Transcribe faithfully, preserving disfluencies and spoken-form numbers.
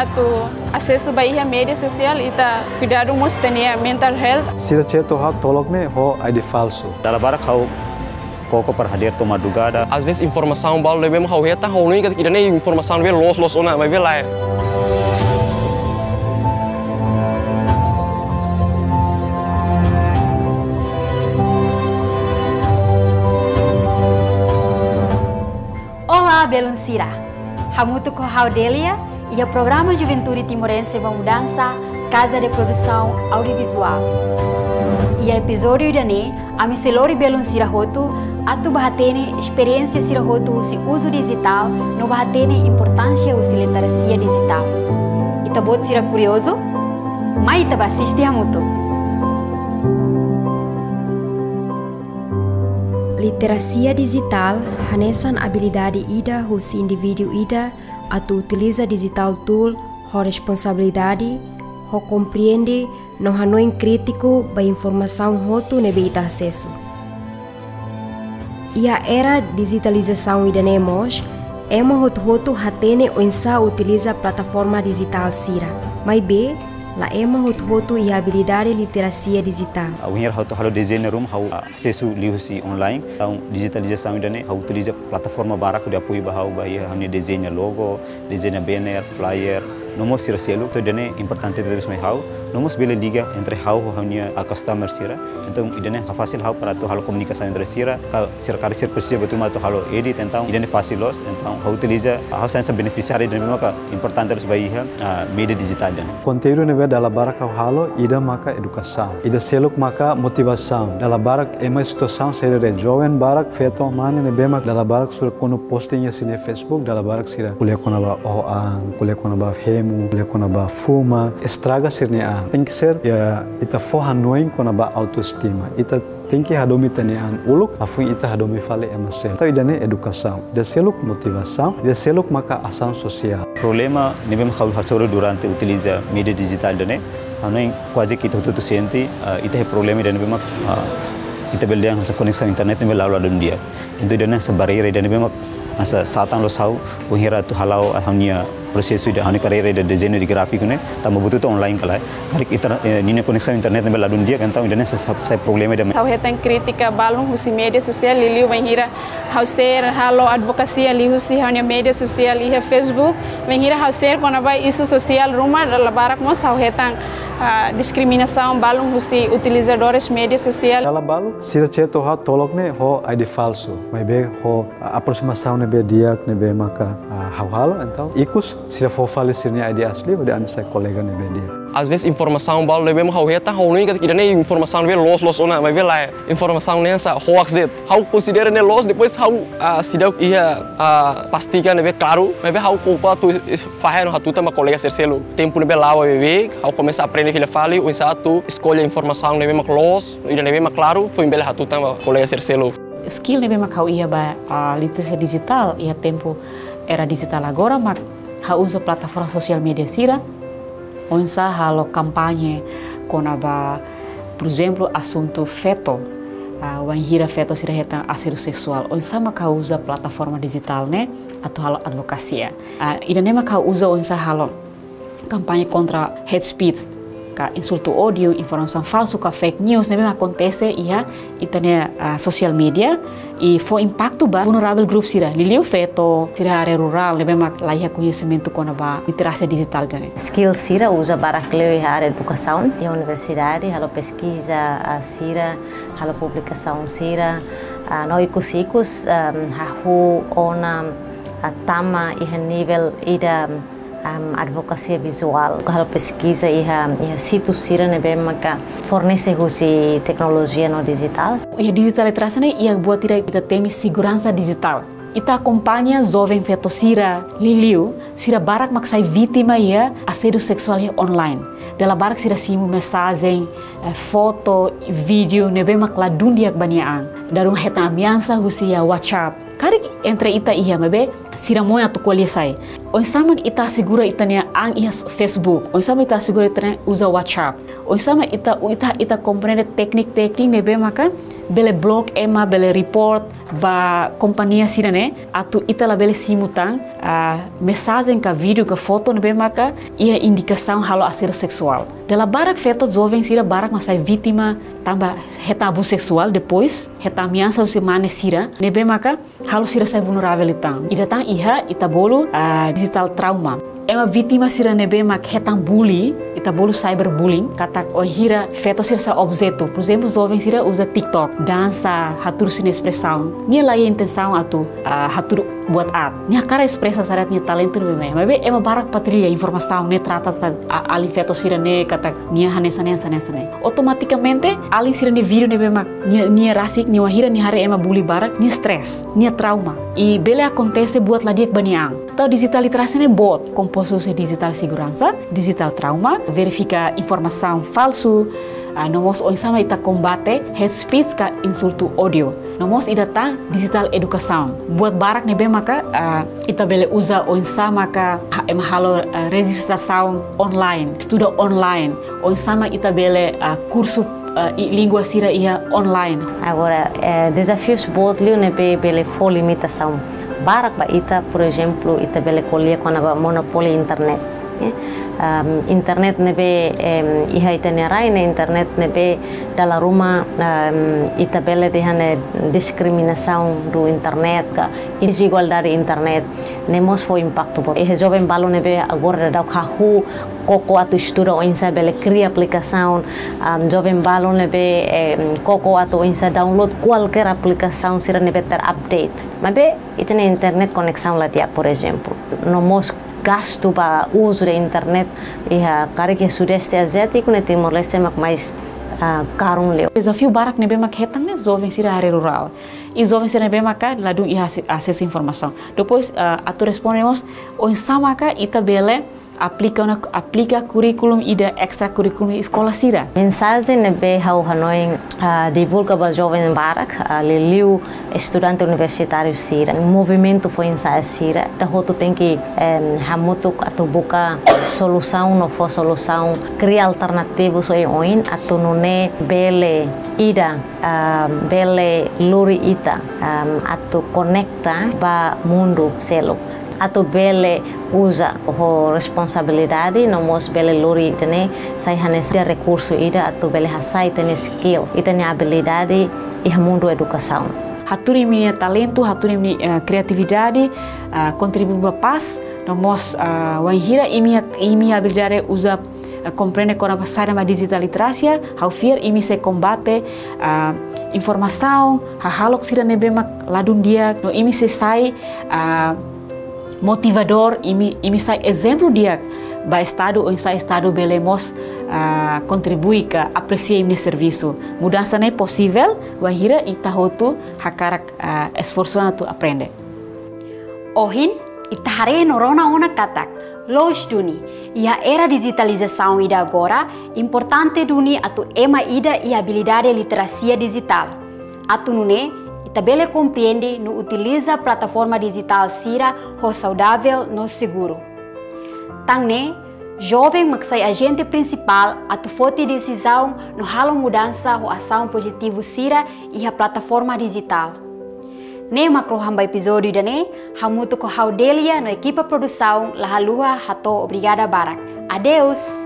Atu asesu ba iha média sosiál, ita kuidadu mós ita-nia mental health. Sira chat ho ha'u tolok ne'e ho I D falsu. Dala barak ha'u koko para hadeer to'o madrugada. Às vezes informasaun balu ne'ebé mak ha'u hetan, ha'u hanoin katak ida-ne'e informasaun ne'ebé loos-loos ona, maibé lae. Olá, belun sira. Hamutuk ho ha'u Delia, iha programa Juventude Timorense ba Mudansa, Casa de Produção Audiovisual. Iha epizódiu ida-ne'e, ami sei lori belun sira hotu atu bá hatene esperiénsia sira hotu husi uzu dijitál no bá hatene importánsia husi literasia dijitál. Ita-boot sira kuriozu? Mai ita bá asiste hamutuk. Literasia dijitál hanesan abilidade ida husi indivíduu ida atu utiliza digital tool ho responsabilidade, ho komprende no hanoin krítiku ba informasaun hotu ne'ebé ita asesu. Iha era dijitalizasaun ida-ne'e mós, ema hotu-hotu hatene oinsá utiliza plataforma dijitál sira. Maibé, la ema hotu-hotu iha abilidade literasia dijitál. Wainhira ha'u atu halo dezeñu ruma, ha'u, ah, asesu liuhusi online. Entaun dijitalizasaun ida-ne'e, ha'u utiliza plataforma barak hodi apoiu ba ha'u ba iha ha'u-nia dezeña logo, dezeña banner, flyer, no mós sira seluk. Entaun ida-ne'e importante tebes mai ha'u, no mós bele liga entre ha'u ho ha'u-nia, ah, customer sira. Entaun ida-ne'e hafasil ha'u para atu halo komunikasaun entre sira. Ka sira karik sira presiza buat ruma atu halo edit, entaun ida-ne'e fasil loos. Entaun ha'u utiliza, ha'u sai hanesan benefisiáriu ida-ne'ebé maka importante loos ba iha, ah, média dijitál ida-ne'e. Konteúdu ne'ebé dala barak ha'u halo, ida maka edukasaun. Ida seluk maka motivasaun. Dala barak ema iha situasaun sira-ne'e, joven barak, feto, mane ne'ebé mak dala barak sira kuandu posting iha sira-nia Facebook, dala barak sira ko'alia kona-ba oan, ko'alia kona-ba hemu, ko'alia kona-ba fuma, estraga sira-nia an. Tenke ser, ya, ita fó hanoin kona-ba autoestima. Ita tenke hadomi ita-nia an uluk, hafoin ita hadomi fali ema seluk. Entaun ida-ne'e edukasaun, ida seluk motivasaun, ida seluk maka asaun sosiál. Problema ne'ebé mak ha'u hasoru durante utiliza média dijitál ida-ne'e, ha'u hanoin kuaze ke ita hotu-hotu sente, ah, ita iha problema ida ne'ebé mak, ah, ita bele dehan hanesan koneksaun internet ne'ebé la'o ladún di'ak. Entaun ida-ne'e hanesan barreira ida ne'ebé mak hanesan satan loos ha'u, wainhira atu hala'o ha'u-nia prosesu ida, ha'u-nia karreira ida dezeñu de gráfiku ne'e, tanba buat hotu online ka lae. Karik ita, eh, ninia koneksaun internet ne'ebé ladún di'ak, entaun ida-ne'e sai, sai, sai problema ida. Ha'u hetan krítika balun husi média sosiál, liuliu wainhira ha'u share halo advokasia liuhusi ha'u-nia média sosiál iha Facebook. Wainhira ha'u share kona-ba isu sosiál ruma, dala barak mós ha'u hetan, ah, diskriminasaun balun husi utilizadores média sosiál. Dala balu, sira chat ho ha'u tolok ne'e ho I D falsu. Maibé ho, ah, aprosimasaun ne'ebé di'ak ne'ebé maka, ah, ha'u halo, entaun ikus sira fó fali sira-nia I D asli, hodi ami sai kolega ne'ebé di'ak. Às vezes informasaun balu ne'ebé mak ha'u hetan, ha'u hanoin katak ida-ne'e informasaun ne'ebé loos-loos ona, maibé lae, informasaun ne'e hanesan hoax de'it. Ha'u konsidera ne'e loos, depois ha'u, ah, seidauk iha, ah, pastika ne'ebé klaru, maibé ha'u koko atu is-, fahe no hatutan ba kolega sira seluk. Tempu ne'ebé la'o ba beibeik, ha'u komesa aprende fila fali oinsá atu eskolla informasaun ne'ebé mak loos, no ida ne'ebé mak klaru, foin bele hatutan ba kolega sira seluk. Skill ne'ebé mak ha'u iha ba, ah, literasia dijitál, iha tempu era dijitál agora mak ha'u uza plataforma sosiál média sira, oinsá halo kampaña kona-ba, por ezemplu, asuntu feto, ah, wainhira feto sira hetan asédiu seksuál. Oinsá mak ha'u uza plataforma dijitál ne'e atu halo advokasia. Ah, ida-ne'e mak ha'u uza oinsá halo kampaña kontra hate speech, ka insultu ódiu, informasaun falsu, ka fake news, ne'ebé mak akontese iha ita-nia, ah, sosiál média, i fó impaktu ba vulnerable group sira, liuliu feto, sira área rurál, ne'ebé mak laiha koñesimentu kona-ba literasia dijitál ida-ne'e. Skill sira uza barak liu iha área edukasaun, iha universidade, halo peskiza, ah, sira, halo publikasaun sira, ah, no ikus-ikus, ehm, hahú ona, ah, tama iha nivel ida, am, advokasia vizuál. Halo peskiza iha, iha sítiu sira ne'ebé maka fornese husi teknolojia no dijitál. Iha dijitál literasia ne'e iha buat ida ita temi seguransa dijitál. Ita akompaña joven feto sira, liuliu, sira barak mak sai vítima iha asédiu seksuál iha online. Dala barak sira simu mensajen, eh, foto, vídeo ne'ebé mak ladún di'ak ba nia an. Dala ruma hetan ameasa husi iha WhatsApp. Karik entre ita iha, maibé sira moe atu ko'alia sai. Oinsá mak ita asegura ita-nia an iha s-, Facebook. Oinsá mak ita asegura ita-nia uza WhatsApp. Oinsá mak ita, ita, ita komprende téknik-téknik ne'ebé maka Bele block ema, bele report ba kompañia sira-ne'e, atu ita labele simu tan, ah, mensajen ka vídeo ka foto ne'ebé maka iha indikasaun halo asédiu seksuál. Dala barak feto joven sira barak mak sai vítima tanba hetan abuzu seksuál, depois hetan ameasa husi mane sira, ne'ebé maka halo sira sai vulneravel liután. Ida tan iha ita bolu, ah, digital trauma. Ema vítima sira ne'ebé mak hetan bully, ita bolu cyberbullying, katak wainhira feto sira sai objetu. Por ezemplu, joven sira uza TikTok, dansa, hatudu sira-nia espresaun. Nia la iha intensaun atu, ah, hatudu buat aat. Nia hakarak espresa saida nia talentu ne'ebé mak iha. Maibé ema barak partilha informasaun ne'e trata tan, ah, alin feto sira-ne'e katak nia hanesan ne'e, hanesan ne'e, hanesan ne'e. Automatikamente, alin sira-nia vídeo ne'ebé mak nia, nia rasik, nia wainhira nia haree ema bully barak, nia stres, nia trauma. I bele akontese buat la di'ak ba nia an. Entaun digital literasia ne'e boot, kompostu husi digital seguransa, digital trauma, verifika informasaun falsu, ah, no mós oinsá mak ita kombate hate speech ka insultu ódiu. No mós ida tan digital edukasaun. Buat barak ne'ebé maka, ah, ita bele uza oinsá maka ha-, ema halo, ah, rejistrasaun online, estuda online, oinsá mak ita bele, ah, kursu, ah, i língua sira iha online. Agora, eh, dezafius boot liu ne'ebé bele fó limitasaun barak ba ita, por ezemplu, ita bele ko'alia kona-ba monopóliu internet. Eh, am, internet ne'ebé, em, iha ita-nia rai ne'e internet ne'ebé dala ruma, em, ita bele dehan ne'e diskriminasaun iha internet ka dezigualdade internet, ne'e mós fó impaktu boot. Iha joven balun ne'ebé agora daudaun hahú koko atu estuda oinsá bele kria aplikasaun, am, joven balun ne'ebé, em, koko atu oinsá download kualkér aplikasaun sira ne'ebé terupdate. Maibé ita-nia internet koneksaun la di'ak, por ezemplu. No mós gastu ba uzu de internet iha karik iha Sudeste Aziátiku ne'e Timor-Leste mak mais, ah, karun liu. Dezafiu barak ne'ebé mak hetan ne'e joven sira área rurál. I joven sira ne'ebé maka ladún iha ase-, asesu informasaun. Depois, ah, atu responde mós, oinsá maka ita bele aplika ona, aplika kurríkulu ida estrakurrikulár eskola sira. Mensajen ne'ebé ha'u hanoin, ah, divulga ba joven barak, ah, liuliu estudante universitáriu sira, movimentu foin-sa'e sira, ita hotu tenke, em, hamutuk atu buka solusaun no fó solusaun, kria alternativas oioin atu nune'e bele ida, ah, bele lori ita, ah, atu konekta ba mundu seluk. Atu bele uza ho responsabilidade, no mós bele lori ita-nia sai hanesan rekursu ida atu bele hasa'e ita-nia skill, ita-nia abilidade iha mundu edukasaun. Hatudu imi-nia talentu, hatudu imi-nia, eh, kriatividade, ah, kontribui ba pás, no mós, ah, wainhira imi, imi abilidade uza, ah, komprende kona-ba saida mak digital literasia, ha'u fiar imi sei kombate, ah, informasaun, hahalok sira ne'ebé mak ladún di'ak, no imi sei sai, ah, motivadór, imi, imi sai ezemplu di'ak ba Estadu, oinsá Estadu bele mós, ah, kontribui ka apresia imi-nia servisu. Mudansa ne'e posivel, wainhira ita hotu hakarak, ah, esforsu atu aprende. Ohin, ita haree no rona ona katak, loos duni, iha era dijitalizasaun ida agora, importante duni atu ema ida iha abilidade literasia dijitál. Atu nune'e, ita bele komprende no utiliza plataforma dijitál sira ho saudavel no seguru. Tan ne'e, joven mak sai ajente prinsipál atu foti desizaun no halo mudansa ho asaun pozitivu sira iha plataforma dijitál. Ne'e mak rohan ba epizódiu ida-ne'e, hamutuk ho ha'u Delia no ekipa produsaun la haluha hato'o obrigada barak. Adeus!